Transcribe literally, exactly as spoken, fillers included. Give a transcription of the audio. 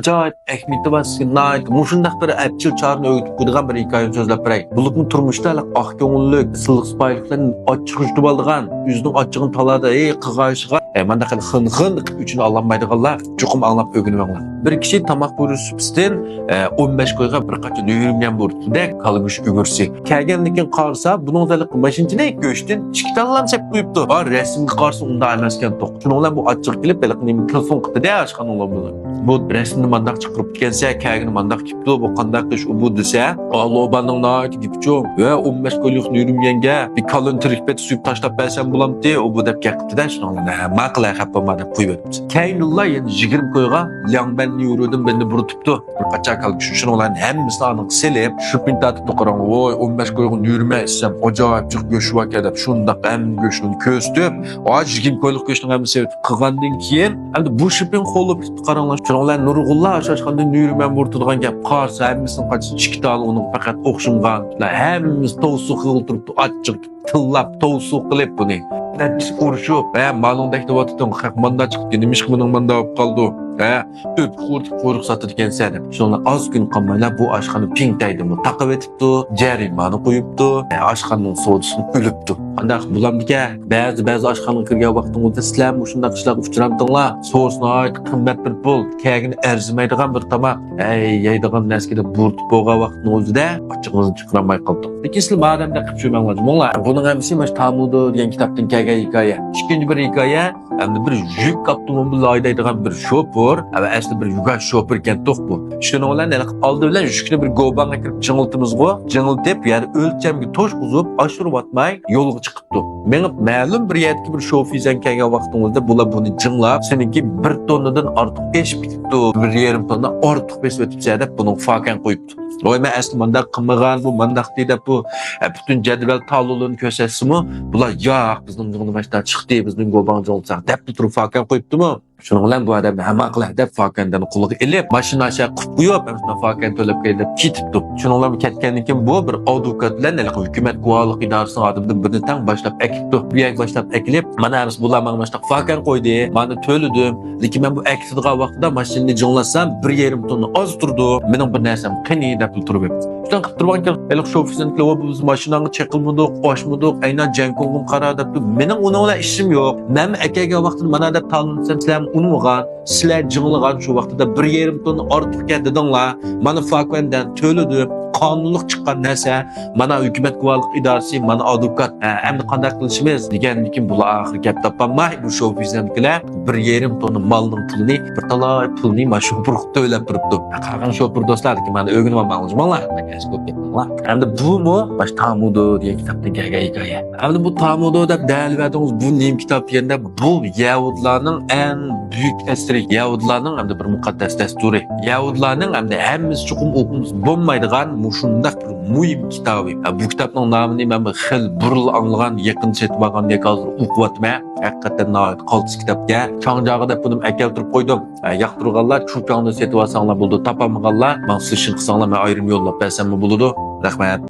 ئاجايىپ ئەھمىيىتى بار، سىزگە ناھايىتى مۇشۇنداق بىر ئەپچىل چارىنى ئۆگىتىپ قويىدىغان بىر ھېكايىنى سۆزلەپ بېرەي. بولۇپمۇ تۇرمۇشتا ھېلىقى ئاق كۆڭۈللۈك، سىلىق-سىپايىلىق بىلەن ئاچچىق يۇتۇپ ئالىدىغان، ئۆزىنىڭ ئاچچىقىنى تالادا، ھېي، قىلغان ئىشىغا، ئە، مانداق قىلىپ خىن-خىن قىلىپ ئۆچىنى ئالالمايدىغانلار چوقۇم ئاڭلاپ ئۆگىنىۋېلىڭلار. بىر كىشى تاماق بۇيرۇش سۇپىسىدىن، ئە، ئون بەش كويغا بىر قانچە نۆرىمىيەن بۇيرۇتتى-دە، كالا گۆش ئۈگرىسى. كەلگەندىن كېيىن قارىسا، بۇنىڭ ھېلىقى ماشىنىچىنى گۆشتىن ئىككى تاللام سېلىپ قويۇپتۇ. ھا، رەسىمگە قارىسا ئۇنداق ئەمەسكەنتۇق. شۇنىڭ بىلەن بۇ ئاچچىقى كېلىپ، ھېلىقى نېمە تېلېفون قىپتۇ-دە ئاشخانىنىڭ بۇلار. بۇ رەسىمنى مانداق چىقىرىپتىكەنسەن، كەلگىنى مانداق كېپتۇ، بۇ قانداق ئىش، ئۇ بۇ دېسە، ئا، لوباننىڭ ناھايىتى گېپى چوڭ. ۋە ئون بەش كويلۇق نۆرىمىيەنگە بىر كالىنى تىرىك پېتى سويۇپ تاشلاپ بەرسەم بولامتى، ئۇ بۇ دەپ گەپ قىپتۇ-دە، شۇنىڭ بىلەن، ھە، ماقۇل، ھە، خەپ بولما دەپ قويۇۋېتىپتۇ. كەينىدىنلا يەنە يىگىرمە كويغا لياڭبەن نيۇرۇدىن بىرنى بۇيرۇتۇپتۇ. بىر قاچا كالا گۆش، شۇنىڭ بىلەن ھەممىسىنى ئانىڭ سېلىپ، شۇپىنى تارتىپتۇ، قاراڭ، ۋوي، ئون بەش كويغا نۆرىمە ئىچسەم، ئاجايىپ جىق گۆش باركەن دەپ، شۇنداق ھەممە گۆشنى كۆرسىتىپ، ھا، يىگىرمە كويلۇق گۆشنىڭ ھەممىسى قىلغاندىن كېيىن، ئەمدى بۇ شىپىڭ قوۋلىپ كېتىپتۇ، قاراڭلار. شۇنىڭ بىلەن نۇرغۇنلار ئاشۇ ئاشخانىدا نۆرىمە بۇيرۇتىدىغان گەپ. قارىسا، ھەممىسىنىڭ قاچىسى ئىككى تال، ئۇنىڭغا پەقەت ئوخشىمىغان. ھەممىسى توۋسۇ قىلىپ تۇرۇپتۇ، ئاچچىق تىللاپ، توۋسۇ قىلىپ بۇنى. نەچچىسى ئۇرۇشۇپ، ھە، مالىڭ دەك دەۋاتىدۇ، خەق ماندا چىقتى، نېمىشقا بۇنىڭ ماندا بولۇپ قالدى؟ ھە، ئۆپكە قۇرۇتۇپ قۇيرۇق ساتىدىكەنسەن دەپ. شۇنىڭ بىلەن ئاز كۈن قالمايلا بۇ ئاشخانا پىڭتەيدىمۇ تاقىۋېتىپتۇ، جەرىمانە قويۇپتۇ، ھە، ئاشخانىنىڭ سودىسىنى ئۆلۈپتۇ. قانداق بولامدىكەن؟ بەزى، بەزى ئاشخانىغا كىرگەن ۋاقتىڭىزدا سىلەر مۇشۇنداق ئىشلارغا ئۇچرامتىڭلار؟ سورىسا ناھايىتى قىممەت بىر پۇل، كەلگىنى ئەرزىمەيدىغان بىر تاماق. ھەي، يەيدىغان نەرسىگە دەپ بۇيرۇتۇپ بولغان ۋاقىتنىڭ ئۆزىدە ئاچچىقىڭىزنى چىقىرالماي قالدۇق. لېكىن سىلەر مادەم دەقىپ چۈشۈرمەڭلار، جۇمۇڭلار. بۇنىڭ ھەممىسى مانا شۇ تامۇدو دېگەن كىتابتىن كەلگەن ھېكايە. ئىككىنچى بىر ھېكايە، ئەمدى بىر يۈك ئاپتوموبىلى ھەيدەيدىغان بىر شوپۇر، ھە، ئەسلى بىر يۈگەن شوپۇر ئىكەنتۇق بۇ. شۇنىڭ بىلەن ھېلىقى ئالدى بىلەن يۈكنى بىر گوباڭغا كىرىپ جىڭلىتىمىزغۇ، جىڭلىتىپ، يەنى ئۆلچەمگە توشقۇزۇپ، ئاشۇرۇۋاتماي يولغا چىقىپتۇ. مېڭىپ مەلۇم بىر يەردىكى بىر شوفىزەن كەلگەن ۋاقتىڭىزدا بۇلار بۇنى جىڭلاپ، سېنىڭكى بىر توننىدىن ئارتۇق ئېشىپ كېتىپتۇ، بىر يېرىم توننا ئارتۇق بېسىۋېتىپسەن دەپ بۇنىڭغا فاكەن قويۇپتۇ. ۋاي، مەن ئەسلى مانداق قىلمىغان، بۇ مانداق دېدى دەپ بۇ، ئە، پۈتۈن جەدۋەل تالونلىرىنى كۆرسەتسىمۇ، بۇلار ياق، بىزنىڭ بۇنىڭدىن باشتا چىقتى، بىزنىڭ گوباڭ جىڭلىساق دەپلا تۇرۇپ فاكەن قويۇپتۇمۇ؟ شۇنىڭ بىلەن بۇ ئادەم ھەممە قىلە دەپ فاكەندىن قولىغا ئېلىپ، ماشىنا ئاشا قۇپ قويۇپ، ھەممىسىنى فاكەن تۆلەپ كەل دەپ كېتىپتۇ. شۇنىڭ بىلەن كەتكەندىن كېيىن بۇ بىر ئادۋوكات بىلەن ھېلىقى ھۆكۈمەت گۇۋاھلىق ئىدارىسىنىڭ ئادىمىدىن بىرنى تەڭ باشلاپ ئەكېتىپتۇ. بۇ يەرگە باشلاپ ئەكېلىپ، مانا ھەممىسى بۇلار ماڭا ماشۇنداق فاكەن قويدى، مانا تۆلىدىم. لېكىن مەن بۇ ئەكېتىدىغان ۋاقتىدا ماشىنىنى جىڭلاتسام، بىر يېرىم توننا ئاز تۇرىدۇ. مېنىڭ بىر نەرسەم قېنى دەپلا تۇرۇپ. شۇنداق قىلىپ تۇرغانكەن، ھېلىقى شوفىسىنىڭكىلەر، ۋە بىز ماشىناڭغا چېقىلمىدۇق، ئاچمىدۇق، ئەينەن جەڭكۇڭدىن قارا دەپتۇ. مېنىڭ ئۇنىڭ بىلەن ئىشىم يوق. مەنمۇ ئەكەلگەن ۋاقتىدا مانا دەپ تاللىسام، سىلەرمۇ ئۇنىمىغان. سىلەر جىڭلىغان شۇ ۋاقتىدا بىر يېرىم توننا ئارتۇقكەن دېدىڭلار. مانا فاكۇەندەن تۆلىدىم. قانۇنلۇق چىققان نەرسە. مانا ھۆكۈمەت گۇۋاھلىق ئىدارىسى، مانا ئادۋوكات. ھە، ئەمدى قانداق قىلىشىمىز؟ دېگەندىن كېيىن بۇلار ئاخىرى گەپ تاپالماي، بۇ شوفىزەنكىلەر بىر يېرىم توننا مالنىڭ پۇلىنى، بىر تالاي پۇلنى مانا شۇ شوپۇرغا تۆلەپ بېرىپتۇ. قالغان شوپۇر دوستلار، لېكىن مانا ئۆگىنىۋالماڭلار، جۇمۇڭلار. ئەسكە بولۇپ كەتمەڭلار. ئەمدى بۇمۇ مانا شۇ تامۇدو دېگەن كىتابتىن كەلگەن ھېكايە. ئەمدى بۇ تامۇدو دەپ دەلىۋەردىڭىز، بۇ نېمە كىتاب دېگەندە، بۇ يەھۇدىيلارنىڭ ئەڭ بۈيۈك ئەسىرى، يەھۇدىيلارنىڭ ئەمدى بىر مۇقەددەس دەستۇرى. يەھۇدىيلارنىڭ ئەمدى ھەممىسى چوقۇم ئوقۇمىسا بولمايدىغان مۇشۇنداق بىر مۇھىم كىتابى. ھە، بۇ كىتابنىڭ نامىنى مەن بىر خېلى بۇرۇن ئاڭلىغان، يېقىندا سېتىۋالغاندىن كېيىن ھازىر ئوقۇۋاتىمەن. ھەقىقەتەن ناھايىتى قالتىس كىتابكەن. شاڭجياغا دەپ بۇنى ئەكەلتۈرۈپ قويدۇم. ھە، ياقتۇرغانلار چۇپياڭدىن سېتىۋالساڭلار بولىدۇ، تاپالمىغانلار ماڭا سىشىن قىلساڭلار، مەن ئايرىم يوللاپ بەرسەممۇ بولىدۇ. رەھمەت.